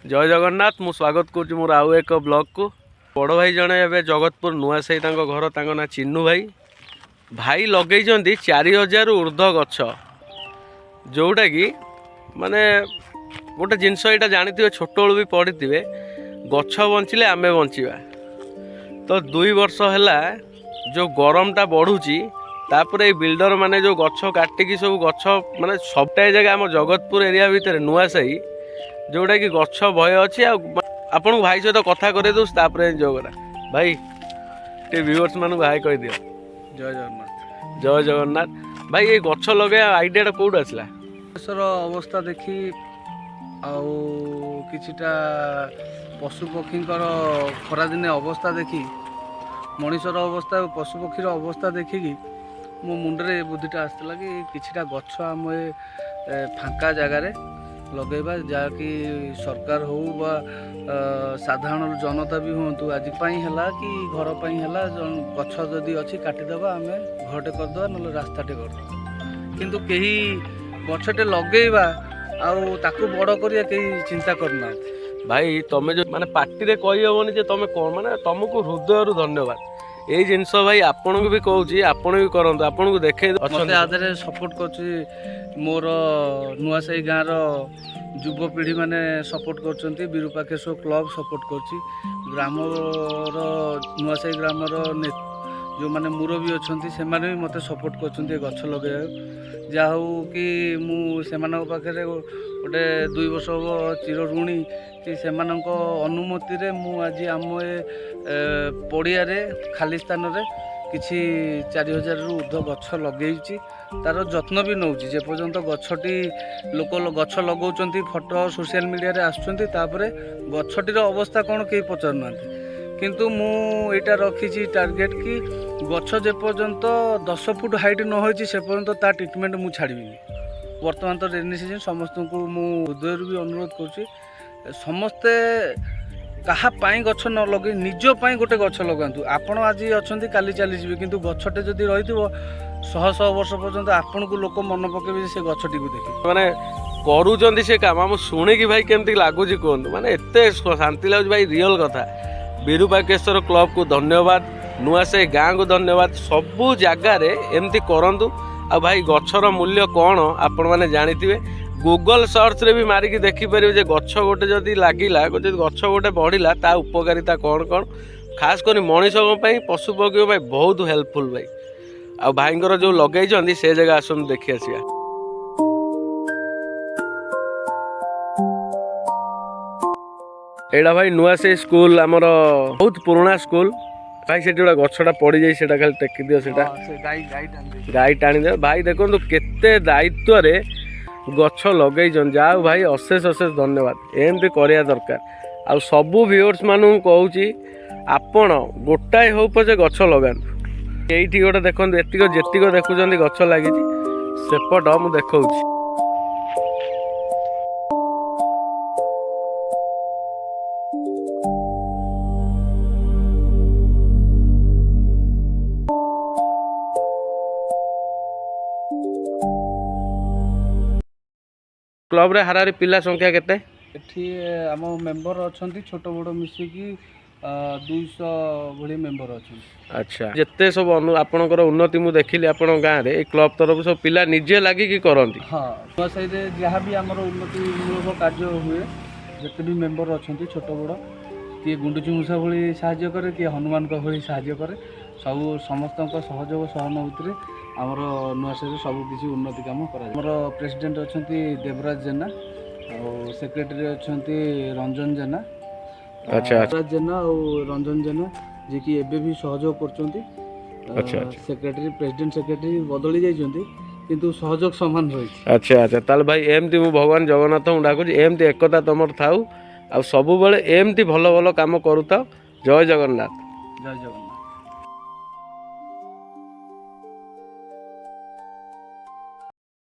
ଜୟ ଜଗନ୍ନାଥ। ମୁଁ ସ୍ୱାଗତ କରୁଛି ମୋର ଆଉ ଏକ ବ୍ଲଗ୍କୁ। ବଡ଼ ଭାଇ ଜଣେ ଏବେ ଜଗତପୁର ନୂଆସାହି ତାଙ୍କ ଘର, ତାଙ୍କ ନାଁ ଚିନୁ ଭାଇ। ଭାଇ ଲଗେଇଛନ୍ତି 4000ରୁ ଉର୍ଦ୍ଧ୍ୱ ଗଛ, ଯେଉଁଟାକି ମାନେ ଗୋଟେ ଜିନିଷ ଏଇଟା ଜାଣିଥିବେ, ଛୋଟବେଳୁ ବି ପଢ଼ିଥିବେ, ଗଛ ବଞ୍ଚିଲେ ଆମେ ବଞ୍ଚିବା। ତ 2 ବର୍ଷ ହେଲା ଯେଉଁ ଗରମଟା ବଢ଼ୁଛି, ତାପରେ ଏଇ ବିଲ୍ଡର ମାନେ ଯେଉଁ ଗଛ କାଟିକି ସବୁ ଗଛ ମାନେ ସବୁଟାଏ ଜାଗା ଆମ ଜଗତପୁର ଏରିଆ ଭିତରେ ନୂଆସାହି, ଯେଉଁଟାକି ଗଛ ଭୟ ଅଛି। ଆଉ ଆପଣଙ୍କୁ ଭାଇ ସହିତ କଥା କରେଇ ଦେଉଛି, ତାପରେ ଯୋଉ କଥା। ଭାଇ, ଟିକେ ଭିଉଅର୍ସ ମାନଙ୍କୁ ହାଇ କହିଦିଅ। ଜୟ ଜଗନ୍ନାଥ। ଜୟ ଜଗନ୍ନାଥ। ଭାଇ, ଏଇ ଗଛ ଲଗେଇବା ଆଇଡ଼ିଆଟା କୋଉଠୁ ଆସିଲା? ଦେଶର ଅବସ୍ଥା ଦେଖି ଆଉ କିଛିଟା ପଶୁ ପକ୍ଷୀଙ୍କର ଖରାଦିନେ ଅବସ୍ଥା ଦେଖି, ମଣିଷର ଅବସ୍ଥା ଆଉ ପଶୁ ପକ୍ଷୀର ଅବସ୍ଥା ଦେଖିକି ମୋ ମୁଣ୍ଡରେ ଏ ବୁଦ୍ଧିଟା ଆସିଥିଲା କି କିଛିଟା ଗଛ ଆମ ଏ ଫାଙ୍କା ଜାଗାରେ ଲଗେଇବା, ଯାହାକି ସରକାର ହଉ ବା ସାଧାରଣ ଜନତା ବି ହୁଅନ୍ତୁ, ଆଜି ପାଇଁ ହେଲା କି ଘର ପାଇଁ ହେଲା, ଗଛ ଯଦି ଅଛି କାଟିଦେବା, ଆମେ ଘରଟେ କରିଦେବା, ନହେଲେ ରାସ୍ତାଟେ କରିଦେବା। କିନ୍ତୁ କେହି ଗଛଟେ ଲଗେଇବା ଆଉ ତାକୁ ବଡ଼ କରିବା କେହି ଚିନ୍ତା କରୁନାହାନ୍ତି। ଭାଇ, ତମେ ଯେଉଁ ମାନେ ପାଟିରେ କହିହେବନି ଯେ ତମେ କ'ଣ, ମାନେ ତମକୁ ହୃଦୟରୁ ଧନ୍ୟବାଦ। ଏଇ ଜିନିଷ ଭାଇ ଆପଣଙ୍କୁ ବି କହୁଛି, ଆପଣ ବି କରନ୍ତୁ, ଆପଣଙ୍କୁ ଦେଖେଇ ମୋତେ ଅଛନ୍ତି। ଆ ଦେହରେ ସପୋର୍ଟ କରୁଛି ମୋର ନୂଆସାହି ଗାଁର ଯୁବପିଢ଼ି ମାନେ ସପୋର୍ଟ କରୁଛନ୍ତି, ବିରୁପାକ୍ଷେଶ୍ୱର କ୍ଲବ୍ ସପୋର୍ଟ କରୁଛି, ଗ୍ରାମର ନୂଆସାହି ଗ୍ରାମର ଯେଉଁମାନେ ମୁରବୀ ଅଛନ୍ତି, ସେମାନେ ବି ମୋତେ ସପୋର୍ଟ କରୁଛନ୍ତି ଏ ଗଛ ଲଗାଇବାକୁ। ଯାହା ହଉ କି ମୁଁ ସେମାନଙ୍କ ପାଖରେ ଗୋଟେ 2 ବର୍ଷ ହେବ ଚିର ଋଣୀ କି ସେମାନଙ୍କ ଅନୁମତିରେ ମୁଁ ଆଜି ଆମ ଏ ପଡ଼ିଆରେ ଖାଲି ସ୍ଥାନରେ କିଛି 4000ରୁ ଉର୍ଦ୍ଧ୍ୱ ଗଛ ଲଗେଇଛି, ତାର ଯତ୍ନ ବି ନେଉଛି। ଯେପର୍ଯ୍ୟନ୍ତ ଗଛଟି ଲୋକ ଗଛ ଲଗାଉଛନ୍ତି, ଫଟୋ ସୋସିଆଲ ମିଡ଼ିଆରେ ଆସୁଛନ୍ତି, ତାପରେ ଗଛଟିର ଅବସ୍ଥା କ'ଣ କେହି ପଚାରୁନାହାନ୍ତି। କିନ୍ତୁ ମୁଁ ଏଇଟା ରଖିଛି ଟାର୍ଗେଟ୍ କି ଗଛ ଯେପର୍ଯ୍ୟନ୍ତ 10 ଫୁଟ ହାଇଟ୍ ନ ହୋଇଛି, ସେ ପର୍ଯ୍ୟନ୍ତ ତା ଟ୍ରିଟମେଣ୍ଟ ମୁଁ ଛାଡ଼ିବିନି। ବର୍ତ୍ତମାନ ତ ରେନି ସିଜନ୍, ସମସ୍ତଙ୍କୁ ମୁଁ ହୃଦୟରୁ ବି ଅନୁରୋଧ କରୁଛି, ସମସ୍ତେ କାହା ପାଇଁ ଗଛ ନ ଲଗେଇ ନିଜ ପାଇଁ ଗୋଟେ ଗଛ ଲଗାନ୍ତୁ। ଆପଣ ଆଜି ଅଛନ୍ତି, କାଲି ଚାଲିଯିବେ, କିନ୍ତୁ ଗଛଟେ ଯଦି ରହିଥିବ, ଶହ ଶହ ବର୍ଷ ପର୍ଯ୍ୟନ୍ତ ଆପଣଙ୍କୁ ଲୋକ ମନେ ପକେଇବେ ଯେ ସେ ଗଛଟିକୁ ଦେଖି। ମାନେ କରୁଛନ୍ତି ସେ କାମ। ମୁଁ ଶୁଣିକି ଭାଇ କେମିତି ଲାଗୁଛି କୁହନ୍ତୁ? ମାନେ ଏତେ ଶାନ୍ତି ଲାଗୁଛି ଭାଇ, ରିଅଲ କଥା। ବିରୁପାକେଶ୍ୱର କ୍ଲବକୁ ଧନ୍ୟବାଦ, ନୂଆସାହି ଗାଁକୁ ଧନ୍ୟବାଦ। ସବୁ ଜାଗାରେ ଏମିତି କରନ୍ତୁ। ଆଉ ଭାଇ, ଗଛର ମୂଲ୍ୟ କ'ଣ ଆପଣମାନେ ଜାଣିଥିବେ। ଗୁଗଲ ସର୍ଚ୍ଚରେ ବି ମାରିକି ଦେଖିପାରିବେ ଯେ ଗଛ ଗୋଟେ ଯଦି ଲାଗିଲା, ଯଦି ଗଛ ଗୋଟେ ବଢ଼ିଲା, ତା ଉପକାରିତା କ'ଣ କ'ଣ, ଖାସ କରି ମଣିଷଙ୍କ ପାଇଁ, ପଶୁ ପକ୍ଷୀଙ୍କ ପାଇଁ ବହୁତ ହେଲ୍ପଫୁଲ୍ ଭାଇ। ଆଉ ଭାଇଙ୍କର ଯେଉଁ ଲଗେଇଛନ୍ତି, ସେ ଜାଗା ଆସନ୍ତୁ ଦେଖି ଆସିବା। ଏଇଟା ଭାଇ ନୂଆ ସେଇ ସ୍କୁଲ, ଆମର ବହୁତ ପୁରୁଣା ସ୍କୁଲ। ଭାଇ, ସେଠି ଗୋଟେ ଗଛଟା ପଡ଼ିଯାଇ, ସେଇଟା ଖାଲି ଟେକି ଦିଅ ସେଇଟା। ସେ ଗାଈ ଗାଈ ଟାଣି। ଗାଈ ଟାଣିଦେବେ। ଭାଇ, ଦେଖନ୍ତୁ କେତେ ଦାୟିତ୍ୱରେ ଗଛ ଲଗେଇଛନ୍ତି। ଯାହା ହଉ ଭାଇ, ଅଶେଷ ଅଶେଷ ଧନ୍ୟବାଦ। ଏମିତି କରିବା ଦରକାର। ଆଉ ସବୁ ଭିଉଅର୍ସ ମାନଙ୍କୁ କହୁଛି, ଆପଣ ଗୋଟାଏ ହଉ ପଛେ ଗଛ ଲଗାନ୍ତୁ। ଏଇଠି ଗୋଟେ ଦେଖନ୍ତୁ, ଏତିକ ଯେତିକ ଦେଖୁଛନ୍ତି ଗଛ ଲାଗିଛି, ସେପଟ ମୁଁ ଦେଖାଉଛି। କ୍ଲବରେ ହାରାହାରି ପିଲା ସଂଖ୍ୟା କେତେ? ଏଠି ଆମ ମେମ୍ବର ଅଛନ୍ତି ଛୋଟ ବଡ଼ ମିଶିକି 200 ଭଳି ମେମ୍ବର ଅଛନ୍ତି। ଆଚ୍ଛା, ଯେତେ ସବୁ ଆପଣଙ୍କର ଉନ୍ନତି ମୁଁ ଦେଖିଲି ଆପଣଙ୍କ ଗାଁରେ, ଏଇ କ୍ଲବ ତରଫରୁ ସବୁ ପିଲା ନିଜେ ଲାଗିକି କରନ୍ତି। ହଁ, ନୂଆସାହିରେ ଯାହା ବି ଆମର ଉନ୍ନତିମୂଳକ କାର୍ଯ୍ୟ ହୁଏ, ଯେତେ ବି ମେମ୍ବର ଅଛନ୍ତି ଛୋଟ ବଡ଼, କିଏ ଗୁଣ୍ଡୁଚି ମୂଷା ଭଳି ସାହାଯ୍ୟ କରେ, କିଏ ହନୁମାନଙ୍କ ଭଳି ସାହାଯ୍ୟ କରେ, ସବୁ ସମସ୍ତଙ୍କ ସହଯୋଗ ସହାନୁଭୂତିରେ ଆମର ନୂଆସାହିରେ ସବୁ କିଛି ଉନ୍ନତି କାମ କରାଯାଏ। ଆମର ପ୍ରେସିଡେଣ୍ଟ ଅଛନ୍ତି ଦେବରାଜ ଜେନା ଆଉ ସେକ୍ରେଟାରୀ ଅଛନ୍ତି ରଞ୍ଜନ ଜେନା। ଦେବରାଜ ଜେନା ଆଉ ରଞ୍ଜନ ଜେନା, ଯିଏକି ଏବେ ବି ସହଯୋଗ କରୁଛନ୍ତି। ଆଚ୍ଛା, ଆଚ୍ଛା। ସେକ୍ରେଟାରୀ, ପ୍ରେସିଡେଣ୍ଟ, ସେକ୍ରେଟାରୀ ବଦଳି ଯାଇଛନ୍ତି, କିନ୍ତୁ ସହଯୋଗ ସମାନ ରହିଛି। ଆଚ୍ଛା, ତାହେଲେ ଭାଇ ଏମିତି ମୁଁ ଭଗବାନ ଜଗନ୍ନାଥଙ୍କୁ ଡାକୁଛି, ଏମିତି ଏକତା ତମର ଥାଉ ଆଉ ସବୁବେଳେ ଏମିତି ଭଲ ଭଲ କାମ କରୁଥାଅ। ଜୟ ଜଗନ୍ନାଥ। ଜୟ ଜଗନ୍ନାଥ।